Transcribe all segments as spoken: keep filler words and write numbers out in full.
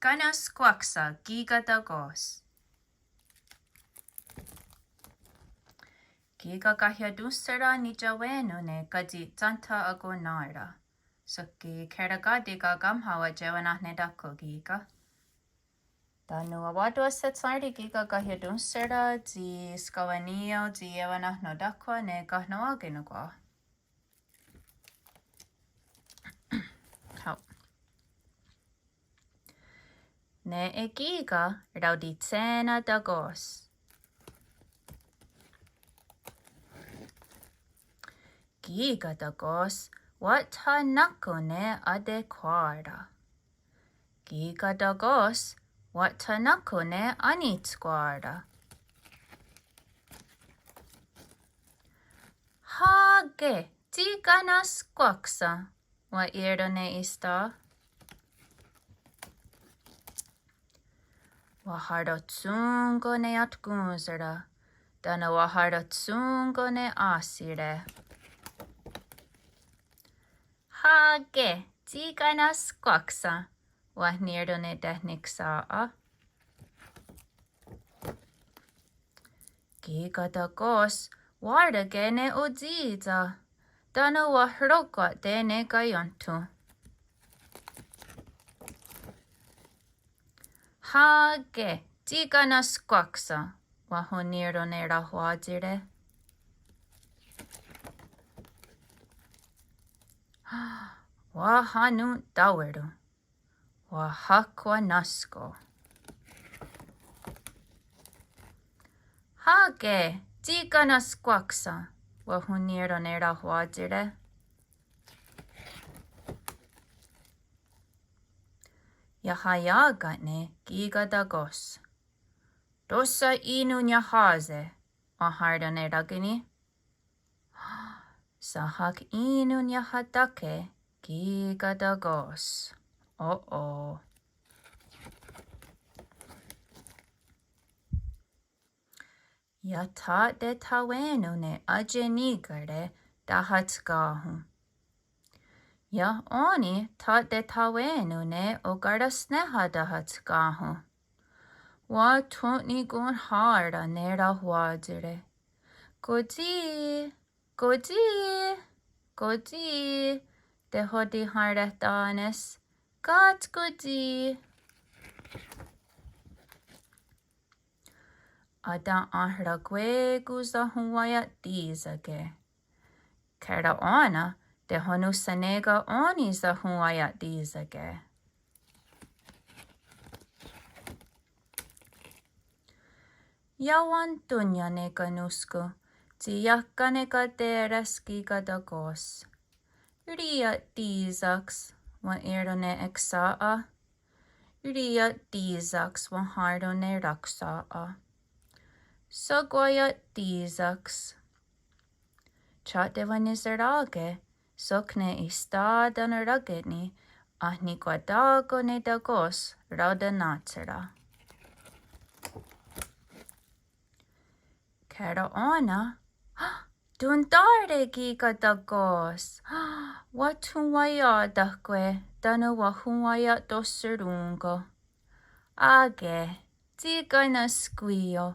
Kanahskwáksa kí:ken takò:s. Kí:ken kahiatónhsera nitiawé:non ne katsi'tshén:tha akonà:ra. Sok ki' Kherakatika Kamha wa'tiewanahnetáhko kí:ken. Tánon' wá:ton ahsetshén:ri kí:ken kahiatónhsera tsi skawé:nion tsi iewanahnotáhko ne kahnawà:ke nonkwá:ton. Hao. Nè:'e kí:ken raotitshé:nen takò:s. Kí:ken takò:s wa'thanáhko ne atekhwà:ra. Kí:ken takò:s wa'thanáhko ne anitskwà:ra. Hà:ke, tsi kanahskwáksen, wa'ì:ron' ne Ista. Wahará:tshon ne atkónhsera, tánon' wahará:tshon ne áhsire. Hà:ke, tsi kanahskwáksen, wahnì:ron' ne tehniksà:'a. Kí:ken takò:s wà:rake' ne otsì:tsa, tánon' wahrókwa'te' ne kaiénthon. Hà:ke, tsi kanahskwáksen, wahonnì:ron' ne raohwá:tsire. Wahanon'tá:weron'. Wahakwanenhskó:wa. Hà:ke, tsi kanahskwáksen, wahonnì:ron' ne raohwá:tsire. Iahaiá:ken'ne' kí:ken takò:s. Tóhsa í:non niahà:se', wahèn:ron' ne rake'níha. Sénhak í:non niahatá:ke' kí:ken takò:s. Oh-oh. Iah tha'tethawé:non' ne aetsienì:kare' tahatkáhon. Iah ò:ni' tha'tethawé:non' ne o'karahsnéha tahatkáhon. Wa'tho'nikonhrhá:ren' ne raohwá:tsire. Kotsì:, kotsì:, kotsì:, tehotihenrehtá:nes. Kátskotsì:. Aten'enhrakwé:kon sahonwaia'tí:sake'. Kheren'ó:nen tehononhsané:ken' ò:ni' sahonwaia'tí:sake'. Iawentónnion ne kanónhskon tsi iah kanekaté:re's kí:ken takò:s. Riia'tí:saks, wa'ì:ron' ne eksà:'a. Riia'tí:saks, wahèn:ron' ne raksà:'a. Shakwaia'tí:saks. Tha'tewenhniserá:ke' sok ne Ista tánon' rake'níha ahnikwatà:kon ne takò:s raotenà:tshera. Kheren'ó:nen tontá:re' kí:ken takò:s. Wa'thonwaia'táhkwe' tánon' wahonwaia'tohserón:ko'. Á:ke, tsi kanahskwí:io,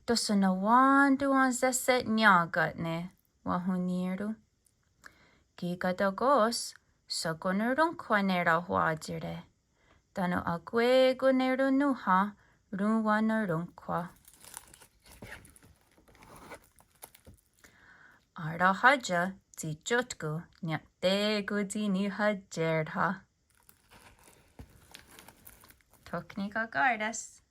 tóhsa nonwén:ton enhse'niá:ken'ne', wahonnì:ron'. Kí:ken takò:s shakonorónhkhwa' ne raohwá:tsire. Tánon' akwé:kon ne ronónha ronwanorónhkhwa'. Arohátien tsi tiótkon nia'té:kon tsi nihaiérha. Tho ki' nikaká:res.